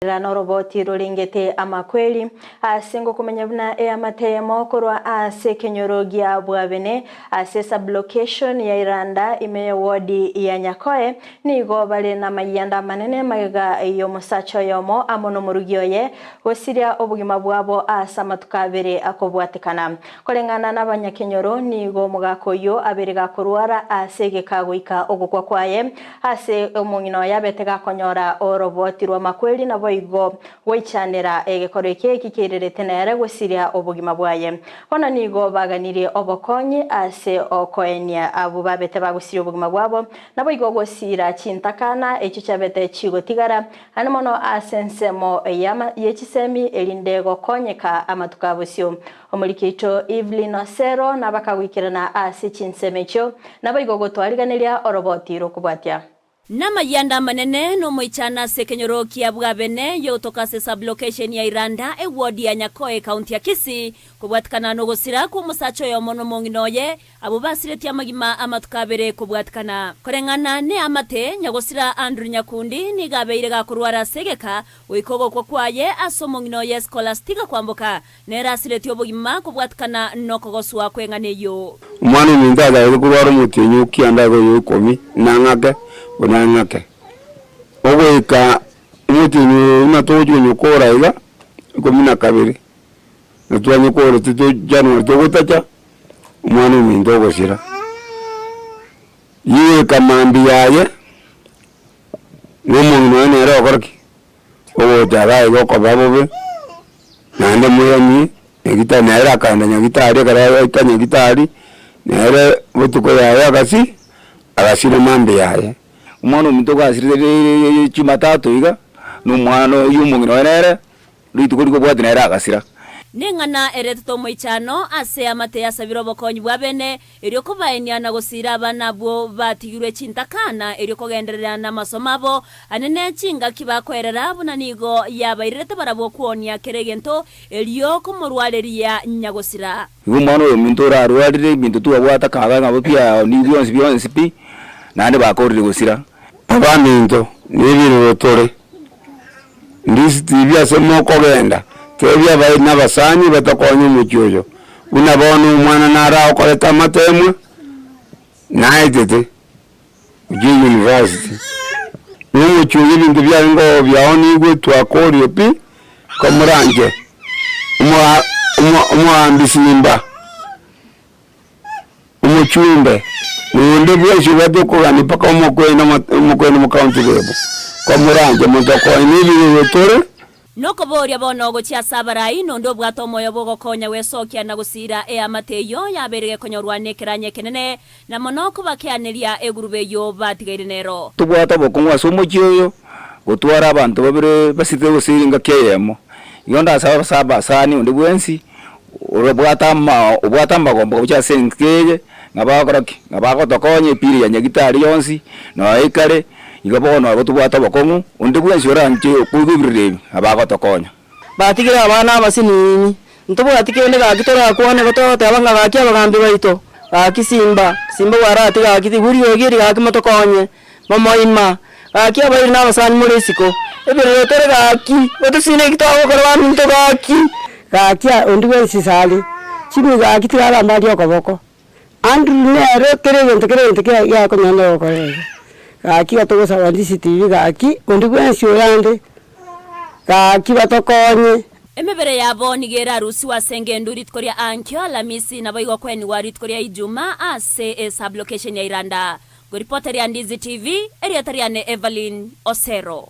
Era noroboti rorengete amakweri, ase ngokomenya buna eamate eyemo korwa ase ekenyoro gia Bwabene, ase esublocation ya Iranda ime y'ewodi ya Nyakoe, nigo bare namayianda amanene magega y'omosacha oyomo amo nomorugi oye gosiria obogima bwabo ase amatuko abere akobwatekana. Koreng'ana nabanyakenyoro, nigo omogaka oyio abeire gakorwara ase egeka goika ogokwa kwaye, Ase omong'ina oye abete gakonyora oroboti rw'amakweri, naboigo goichanera egekoro eke eki keirerete nere gosiria obogima bwaye. Bono nigo baganirie obokonyi ase okoenia abwo babete bagosiria obogima bwabo, naboigo gosiira chintakana echio chiabete chigotigara, naende mono ase ensemo ye chisemi, erinde gokonyeka amatuko a bosio. Omoriki oito Evelyn Osero nabakagoikerana ase chinsemo echio, naboigo gotwariganeria oroboti rw'okobwatia. Namayianda amanene nomoichano ase ekenyoro kia Bwabene yotoka ase sub-location ya Iranda eward ya Nyakoe ekaunti ya Kisii kobwatikana nogosira kw'omosacha oyomo nomong'ina oye abwo basiretie amagima amatuko abere kobwatikana. Koreng'ana neamate, nyagosira Andrew Nyakundi nigo abeire gakorwara ase egeka goika ogokwa kwaye ase omong'ina oye Scholastica Kwamboka Nere asiretie obogima kobwatikana nokogoswa kw'eng'ana eyio. Omwana ominto achagete korwara omotienyi o kianda iga oyo ikomi na ng'ake buna ng'ake, ogoika omotienyi oyo buna togochia konyokora iga, ikomi na kabere, na twanyokorete to January togotacha, omwana ominto ogosira. Rigoika mambia yaye, na omong'ina oye nere ogokora ki? Ogocha iga iga okoba bobe, naende moiranie nyagitari, nere akaenda nyagitari ekero aika nyagitari, nere botuko yaye agasi agasira mambia yaye. Omwana ominto ogasirire jumatatu iga, na omwana oywo omong'ina oye nere, rituko rikobwatia nere agasira. Neng'ana eretete omoichano ase amate yasabire obokonyi bw'abene, Erio kobaenia na gosiira abana abwo batigirwe chintakana, erio kogenderera namasomo abo, ane ne chingaki bakoerera, buna nigo yabairerete barabwo kwonia kera egento, erio komorwareria nyagosira. Igo omwana oyo ominto orarwarire ebinto twabwate kaga nabo biaonigwe bionsi bionsi pi, naende bakorire gosira. Abaminto, nebirero tore, ndisitibi ase mokogenda, tebia abairi na abasani batokonye omochie oyo, buna bono omwana naraokorete amateemwa, naetete gochia university. Na omochie oyo ebinto biarenge oo biaonigwe twakorire pi, komoranche omoa omo omoambi simba. Omochumbe, na onde bwensi obwate okogania mpaka omokwene omokwene mokaunti rebo, komoranche motokonye nebirero tore. Nokoboria bono gochia ase abarai, nonde obwate omoyo bw'ogokonya gwesokia na gosiira eamate eyio yabeire gekonyorwa nekeranya ekenene, na mono kobakeaneria egurube eyio batigaire nero. Tobwate obokong'u ase omochie oyo, gotwara abanto babere basirete gose engaki eyemo. Igo ndasabe ase abasani onde bwensi, Orobwate ama obwate amagombo gochia ase engaki eye, ng'a bagokora ki? Ng'a bagotokonya epira ya nyagitari yonsi, nonya ekare, igo bono abwo tobwate obokong'u, onde bwensi oranche koigwa ebirero ebi, nabo agotokonya. Batigire abana abasinini, ntobwati kende gaki torakwane igo togoteba ng'a gaki abagambi baito, gaki simba, simba bwarati gaki igwa riogi eri gaki motokonye, momoima, gaki abairi na abasani more isiko, ebirero tore gaki, gotosina eki twagokora baminto gaki. Gaki onde bwensi isare, chimi gaki tiga agambe arie okoboko, Andrew nere kera egento kera egento kia giakonyara gokora iga. Gaki iga togosaba DCTV gaki, onde bwensi oyande, gaki batokonye. Emebere yabo nigo erarusigwe ase engendu rituko ria ankio, Alamisi, naboigo kwenigwa rituko ria Ijuma ase esublocation ya Iranda. Ngoripoteria Ndizi TV, erieta riane Evelyn Osero.